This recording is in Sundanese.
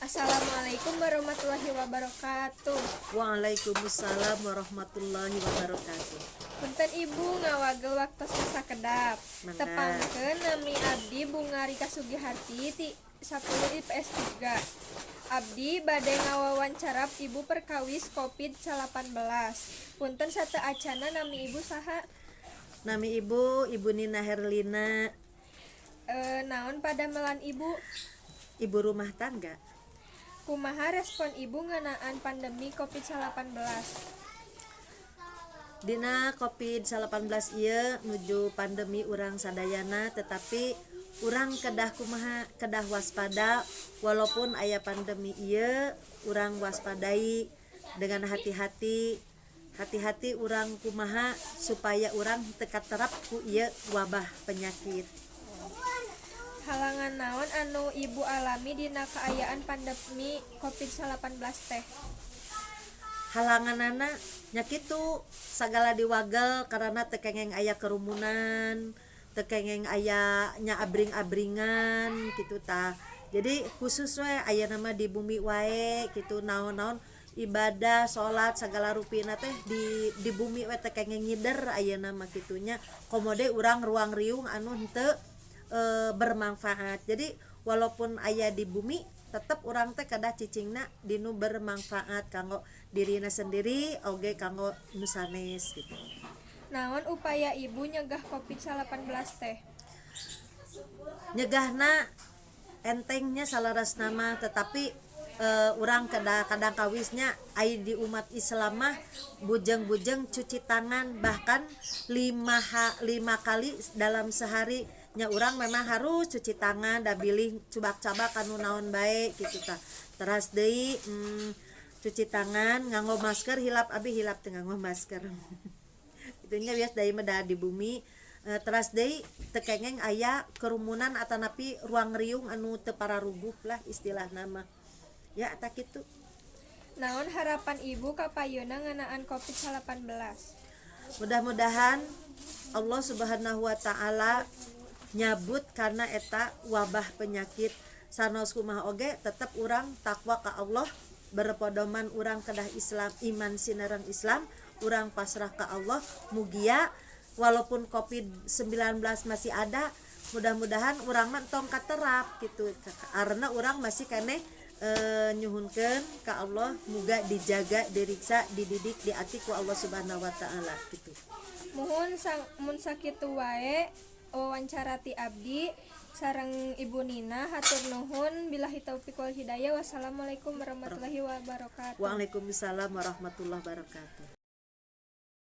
Assalamualaikum warahmatullahi wabarakatuh. Waalaikumsalam warahmatullahi wabarakatuh. Punten, Ibu, ngawagel waktosna sakedap. Mangga. Tepangkeun, nami abdi Bunga Rika Sugiharti ti 10 IPS 3. Abdi bade ngawawancara Ibu perkawis Covid-19. Punten, sateuacanna, nami Ibu saha? Nami Ibu, Ibu Nina Herlina. Naon padamelan Ibu? Ibu rumah tangga. Kumaha respon Ibu ngeunaan pandemi Covid-19? Dina Covid-19 ieu nuju pandemi urang sadayana, tetapi urang kedah kumaha, kedah waspada. Walaupun aya pandemi ieu, urang waspadai dengan hati-hati, hati-hati urang kumaha supaya urang teu katerap ku ieu wabah penyakit. Halangan naon anu Ibu alami dina kaayaan pandemi Covid-19 teh? Halanganana nya kitu, sagala diwagel karena teu kengeng aya kerumunan, teu kengeng aya nya abring-abringan gitu tah. Jadi khusus we aya nama di bumi wae gitu, naon-naon ibadah, salat, segala rupina teh di bumi we, teu kengeng ngider ayeuna mah kitu nya, komo deui urang ruang riung anu henteu bermanfaat. Jadi walaupun aya di bumi, tetep urang teh kedah cicingna dinu bermanfaat kanggo dirina sendiri oge kanggo nu sanes gitu. Naon upaya Ibu nyegah Covid-19 teh? Nyegahna entengnya salaras nama, tetapi urang kedah kadang kawisnya ai di umat Islam mah bujeng-bujeng cuci tangan bahkan lima kali dalam sehari nya. Urang memang harus cuci tangan da bilih cubak-cabak anu naon bae gitu tah. Teras deui cuci tangan, nganggo masker. Hilap, abi hilap teu nganggo masker itunya, biasa dari mah di bumi. Teras deui teu kengeng aya kerumunan atanapi ruang riung anu teu pararuguh lah istilah nama ya, tah kitu. Naon harapan Ibu kapayunna ngeunaan Covid-19? Mudah-mudahan Allah Subhanahu wa Ta'ala nyabut karena eta wabah penyakit. Sanos kumaha oge tetep urang takwa ka Allah, berpedoman urang kedah Islam, iman sinareng Islam, urang pasrah ke Allah. Mugia walaupun Covid-19 masih ada, mudah-mudahan urang mah entong katerap gitu, karena urang masih keneh nyuhunkeun ka Allah muga dijaga, diriksa, dididik, diatik ku Allah Subhanahu wa Taala gitu. Muhun sang mun sakitu wae wawancara ti abdi sareng Ibu Nina. Hatur nuhun, billahi taufik wal hidayah, wassalamualaikum warahmatullahi wabarakatuh. Waalaikumsalam warahmatullahi wabarakatuh.